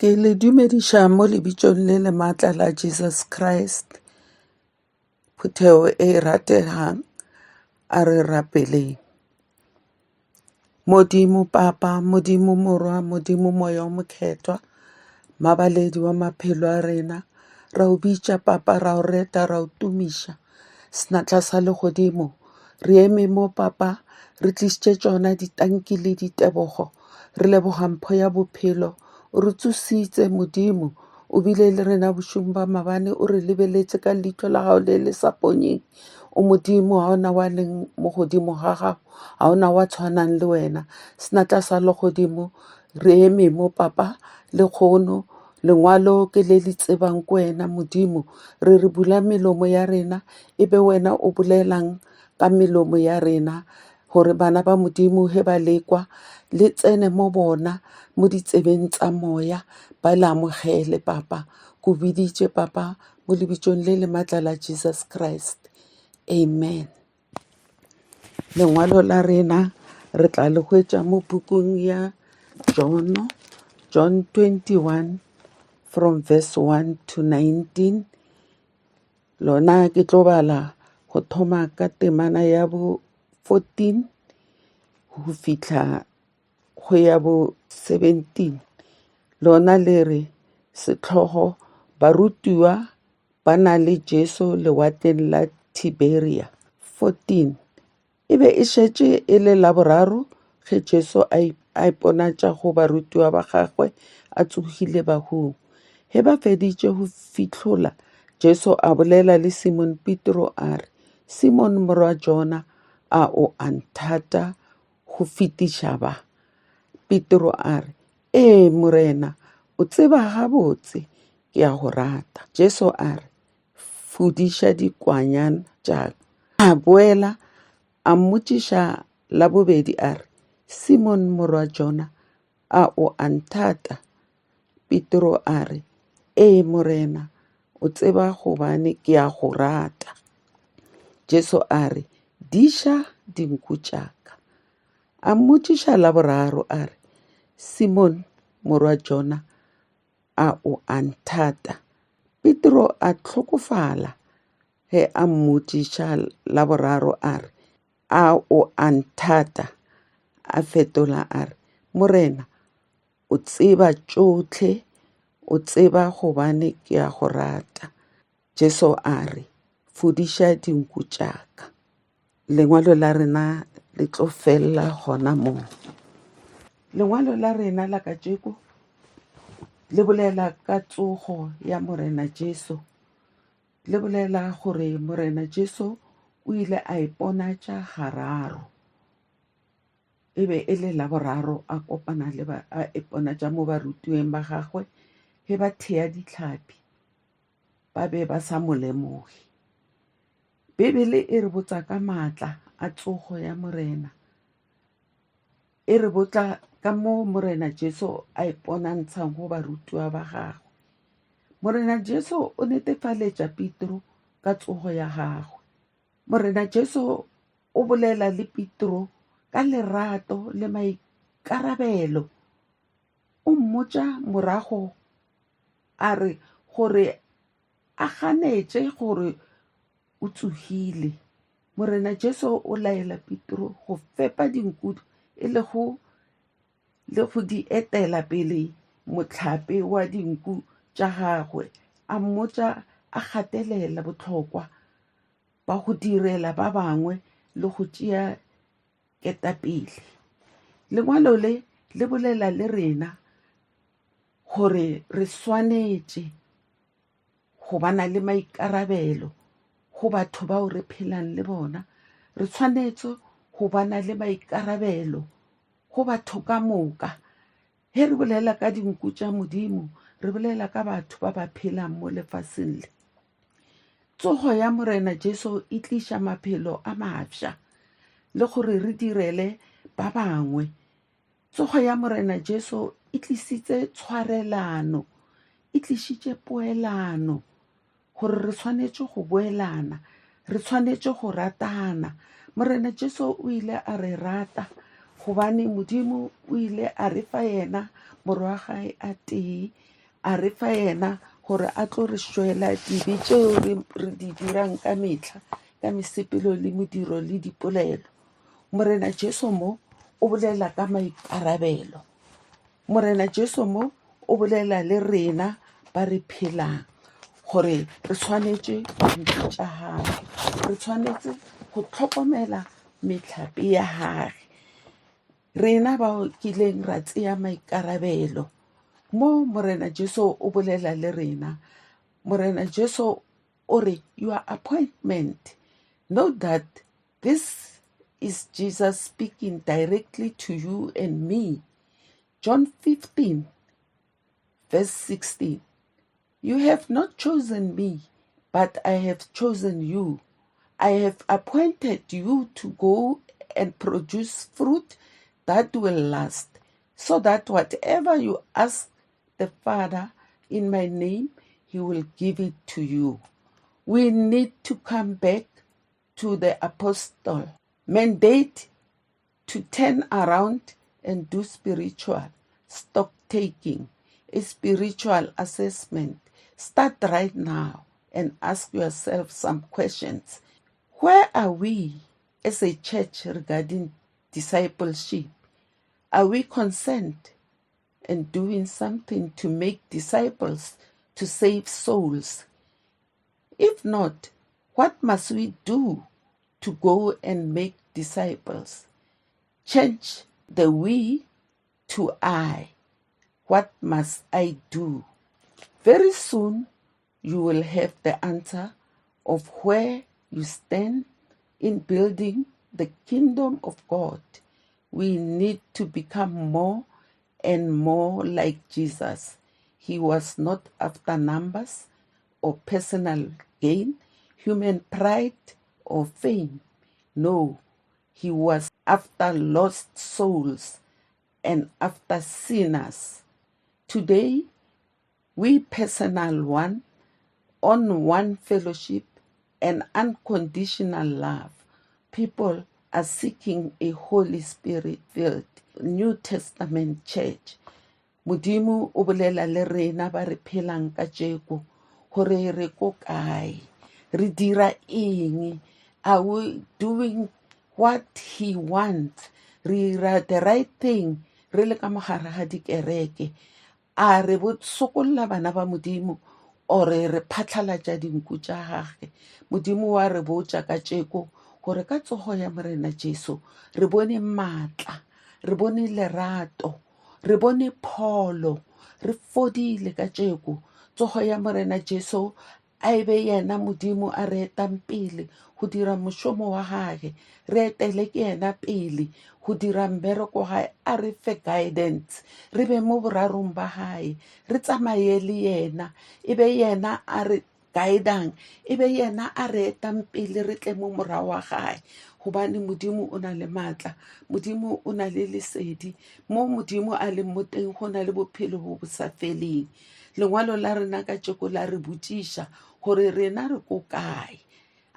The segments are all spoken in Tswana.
Ke le dumediša mo lebitsong le le maatla la Jesus Christ. Phuthego e rategang, a re rapeleng. Modimo Papa, Modimo Morwa, Modimo Moya o Mokgethwa, mabaledi wa maphelo a rena, ra o bitša Papa, ra o reta, ra o tumiša. Senatla sa legodimo, re eme mo Papa, re tlišitše tšona ditanki le ditebogo. Re leboga mpho ya bophelo. O re tsositse Modimo, o bile le rena bošung ba mabane, o re lebeletše ka leihlo la gago le le sa ponyeng. O Modimo, ga ona wa leng mo godimo ga gago, ga ona wa tshwanang le wena. Senatla sa legodimo, re eme mo Papa lekgono, lengwalo ke le le tsebang ke wena Modimo. Re re bula melomo ya rena, e be wena o bolelang ka melomo ya rena, gore bana ba Modimo ge ba lekwa le tsene mo bona mo ditsebeng tsa moya, ba le amogele Papa. Ko biditše Papa mo lebitsong le le maatla la Jesus Christ. Amen. Lengwalo la rena re tla le hwetša mo pukung ya John, John 21 from verse 1 to 19. Lona ke tlo bala go thoma ka temana ya bo 14 go fihla go ya bo 17. Lona le re sehlogo barutiwa ba na le Jesu lewatleng la Tiberia. 14 E be e šetše e le Laboraro ge Jesu a iponatša go barutiwa ba gagwe a tsogile bahung. Ge ba feditše go fihlola, Jesu a bolela le Simone Petro a re, Simone morwa Jona, a o a nthata go fetiša ba? Petro a re, Ee, Morena, o tseba gabotse ke a go rata. Jesu a re, Fudiša dikwanyana tša ka. A boela a mmotšiša la bobedi a re, Simon morwa Jona, a o a nthata? Petro a re, Ee, Morena, o tseba gobane ke a go rata. Jesu a re, Diša dinku tša ka. A mmotšiša la boraro a re, Simon morwa Jona, a o a nthata? Petro a hlokofala ge a mmotšiša la boraro a re, A o a nthata? A fetola a re, Morena, o tseba tšohle, o tseba gobane ke a go rata. Jesu a re, Fodiša dinku tša ka. Lengwalo la rena le tlo fella gona moo. Lengwalo la rena la kajeko le bolela ka tsogo ya Morena Jesu. Le bolela gore Morena Jesu o ile a iponatša gararo. E be e le Laboraro a kopana le ba a iponatša mo barutiweng ba gagwe ge ba thea dihlapi. Ba be ba sa mo lemoge. Bibele e re botsa ka maatla a tsogo ya Morena. E re botsa ka moo Morena Jesu a iponantshang go barutiwa ba gagwe. Morena Jesu o netefaletša Petro ka tsogo ya gagwe. Morena Jesu o bolela le Petro ka lerato le maikarabelo. O mmotša morago a re gore a ganetše gore o tsogile. Morena Jesu o laela Petro go fepa dinku e lego le go di etela pele mohlape wa dinku tša gagwe, a mmotša a gatelela bohlokwa ba go direla ba bangwe le go tšea ketapele. Lengwalo le le bolela le rena gore re swanetše go bana le maikarabelo go batho bao re phelang le bona. Re tshwanetse go bana le maikarabelo go batho ka moka. Ge re bolela ka dinku tša Modimo, re bolela ka batho ba ba phelang mo lefaseng le. Tsogo ya Morena Jesu e tliša maphelo a mafsa le gore re direle ba bangwe. Tsogo ya Morena Jesu e tlisitse tshwarelano, e tlišitše poelano, gore re swanetše go boelana, re swanetše go ratana. Morena Jesu o ile a re rata gobane Modimo o ile a re fa yena morwa wa gae a tee. A re fa yena gore a tlo re šwela dibe tšeo re di dirang ka mehla, ka mesepelo le modiro le dipolelo. Morena Jesu mo o bolela ka maikarabelo. Morena Jesu mo o bolela le rena ba re phelang gore re tshwanetše dinku tša gagwe, re tshwanetse go tlhokomela mehlape ya gage. Rena bao kileng ra tseya maikarabelo mo, Morena Jesu o bolela le rena. Morena Jesu o re, your appointment. Know that this is Jesus speaking directly to you and me. John 15, verse 16. You have not chosen me, but I have chosen you. I have appointed you to go and produce fruit that will last, so that whatever you ask the Father in my name, he will give it to you. We need to come back to the apostle mandate to turn around and do spiritual stock taking, a spiritual assessment. Start right now and ask yourself some questions. Where are we as a church regarding discipleship? Are we concerned and doing something to make disciples, to save souls? If not, what must we do to go and make disciples? Change the we to I. What must I do? Very soon you will have the answer of where you stand in building the kingdom of God. We need to become more and more like Jesus. He was not after numbers or personal gain, human pride or fame. No, he was after lost souls and after sinners. Today, we personal one on one fellowship and unconditional love. People are seeking a Holy Spirit-filled New Testament church. Modimo o bolela le rena ba re phelang ka tšeko gore re ko kae, re dira eng, are we doing what he wants, re ira the right thing re le ka mogare ga dikereke, a re bo sokolla bana ba Modimo ore re phatlalatša dinku tša gage. Modimo wa re botša ka tšeko gore ka tsogo ya Morena Jesu re bone maatla, re bone lerato, re bone pholo, re fodile ka tšeko. Tsogo ya Morena Jesu a e be yena Modimo a re etang pele go dira mošomo wa gage, re etele ke yena pele go dira mmereko gae, a re fe guidance, re be mo borarong ba gae, re tsamaye le yena, e be yena a re guidang, e be yena a re etang pele re tle mo morago wa gae. Gobane Modimo o na le maatla, Modimo o na le lesedi, mo Modimo a leng mo teng go na le bophelo bo bo sa feleng. Lengwalo la rena ka tšeko la re botšiša gore rena re ko kae,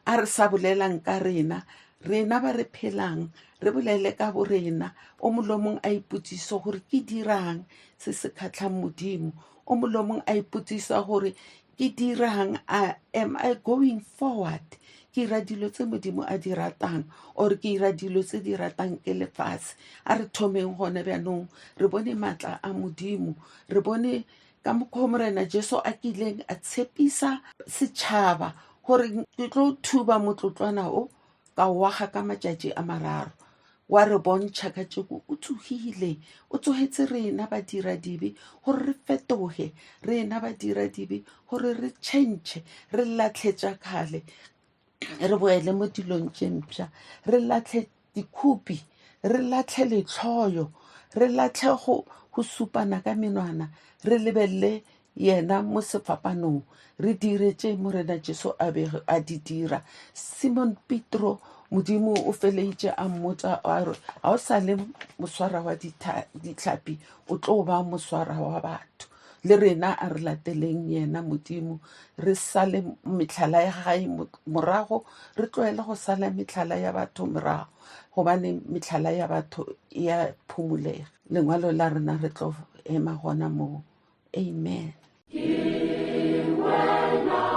a re sa bolelang ka rena, rena ba re phelang re bolele ka bo rena. O molomong a ipotsiso gore ke dirang se se kgatlhang Modimo, o molomong a ipotsisa gore ke dirang, am I going forward, ke ira dilo tse Modimo a di ratang or ke ira dilo tse di ratang ke lefatshe. A re thomeng gona bjanong re bone maatla a Modimo, re bone ka mokgwa Morena Jesu a kileng a tshepisa setšhaba gore ke tlo thuba motlotlwana o ka o aga ka matšatši a mararo. Wa re bontšha ka tšeko o tsogile, o tsogetse rena badiradibe gore re fetoge, rena badiradibe gore re change, re latlhe tša kgale, re boele mo dilong tše mpsha, re latlhe dikhupi, re latlhe lehloyo, re latlhe go supana ka menwana, re lebelele yena mo sefapanong, re dire tše Morena Jesu a bego a di dira. Simon Petro, Modimo o feleitše a mmotsa a re, ga o sa le moswara wa ditlhapi, o tlo ba moswara wa batho. Le rena a re lateleng yena Modimo, re sale mehlala ya gae morago, re tlohele go sala mehlala ya batho morago, gobane mehlala ya batho ya phumolega. Lengwalo la rena re tlo ema gona moo. Amen. Ke wena.